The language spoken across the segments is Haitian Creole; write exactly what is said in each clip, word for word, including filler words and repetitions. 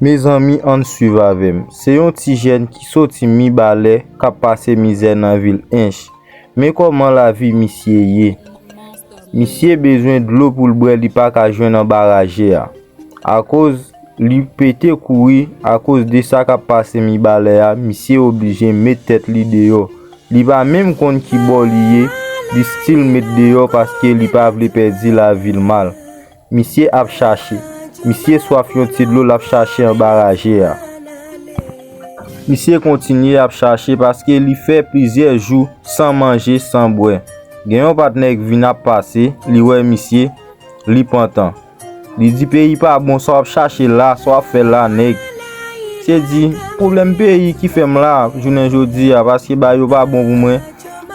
Mezanmi, ann swiv avè m. Se yon ti jèn ki soti Mibalè k ap pase mizè nan vil Ench. Men kòman lavi misye ye. Misye bezwen dlo pou l bwè, li pa ka jwenn anba raje a. Akoz li pete kouri, akoz de sa k ap pase Mibalè a, misye oblije met tèt li deyò. Li pa menm konn ki bò li ye, li still met deyò paske li pa vle pèdi lavi l mal. Misye ap chache. Misye swaf yon ti dlo, l ap chache anba raje a. Misye kontinye ap chache paske li fè plizyè jou san manje, san bwè. Gen yon patnè k vin ap pase, li wè misye, li pantan. Li di, "Peyi pa bon, sa w ap chache la, sa w ap fè la, nèg?" Misye di, "Pwoblèm peyi ki fè m la jounen jodi a, paske bagay yo pa bon pou mwen."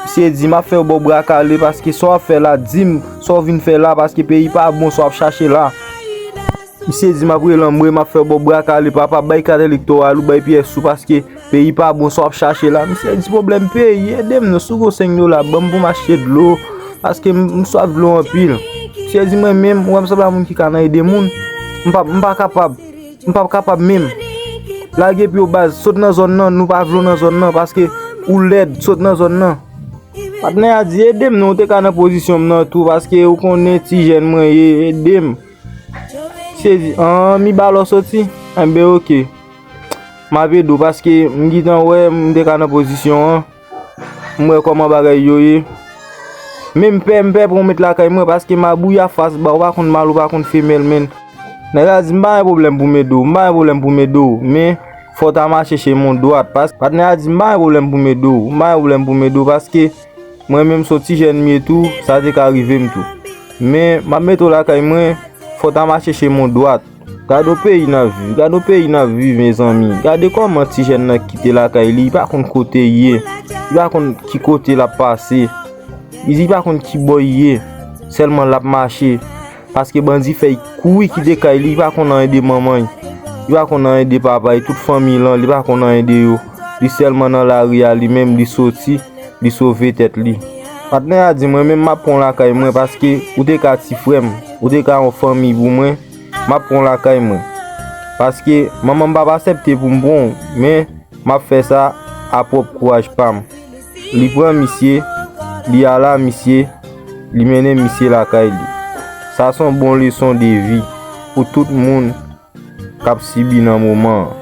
Misye di, "M ap fè w ba w bra kale, paske sa w ap fè la, di m sa w vin fè la, paske peyi pa bon, sa w ap chache la." Misye di, "M ap rele anmwe, m ap fè w ba w bra kale, papa, bay kat elektoral ou, bay pyès ou, paske peyi pa bon, sa w ap chache la." Misye di, "Pwoblèm peyi, ede m non, si w gen senk dola, ban m pou m achte dlo, paske m, m swaf dlo anpil." Misye di, "Mwen menm, ou wè m sanble a moun ki ka nan ede moun, m pa, m pa kapab, m pa kapab menm. Lage pye w baz, sot nan zòn nan, nou pa vle w nan zòn nan, paske ou lèd, sot nan zòn nan." Patnè a di, "Ede m non, ou te ka nan pozisyon m nan tou, paske ou konnen ti jèn mwen ye, ede m." Misye di, "An, Mibalè w soti? Enben, oke. M ap ede w, paske m gentan wè m te ka nan pozisyon an. M wè kòman bagay yo ye. Men m pè, m pè pou w met lakay mwen, paske mabouya fas ba w, ou pa konn mal, ou pa konn femèl, men." Nèg la di, "M pa gen pwoblèm pou m ede w, m pa gen pwoblèm pou m ede w, men fò w ta mache chèche yon dwat." Pas-, patnè a di, "M pa gen pwoblèm pou m ede w, m pa gen pwoblèm pou m ede w, paske mwen menm se yon ti jèn m ye tou, sa te ka rive m tou. Men m ap mete w lakay mwen, fò w ta mache chèche yon dwat." Gade yon peyi n ap viv, gade yon peyi n ap viv, mezanmi. Gade kòman ti jèn nan kite lakay li, li pa konn kote l ye, li pa konn ki kote l ap pase, li pa konn ki bò l ye, sèlman l ap mache. Paske bandi fè l kouri kite kay li, li pa konn anyen de manman l, li pa konn anyen de papa l, tout fanmi l lan, li pa konn anyen de yo. Li sèlman nan lari a, li menm, li soti, li sove tèt li. Patnè a di, "Mwen menm, m ap pran w lakay mwen, paske ou te ka ti frè m, ou te ka yon fanmi pou mwen, m ap pran w lakay mwen. Paske manman m p ap aksepte pou m pran w, men m ap fè sa a pwòp kouraj pa m." Li pran misye, li al a misye, li mennen misye lakay li. Sa se yon bon leson de vi pou tout moun k ap sibi nan moman an.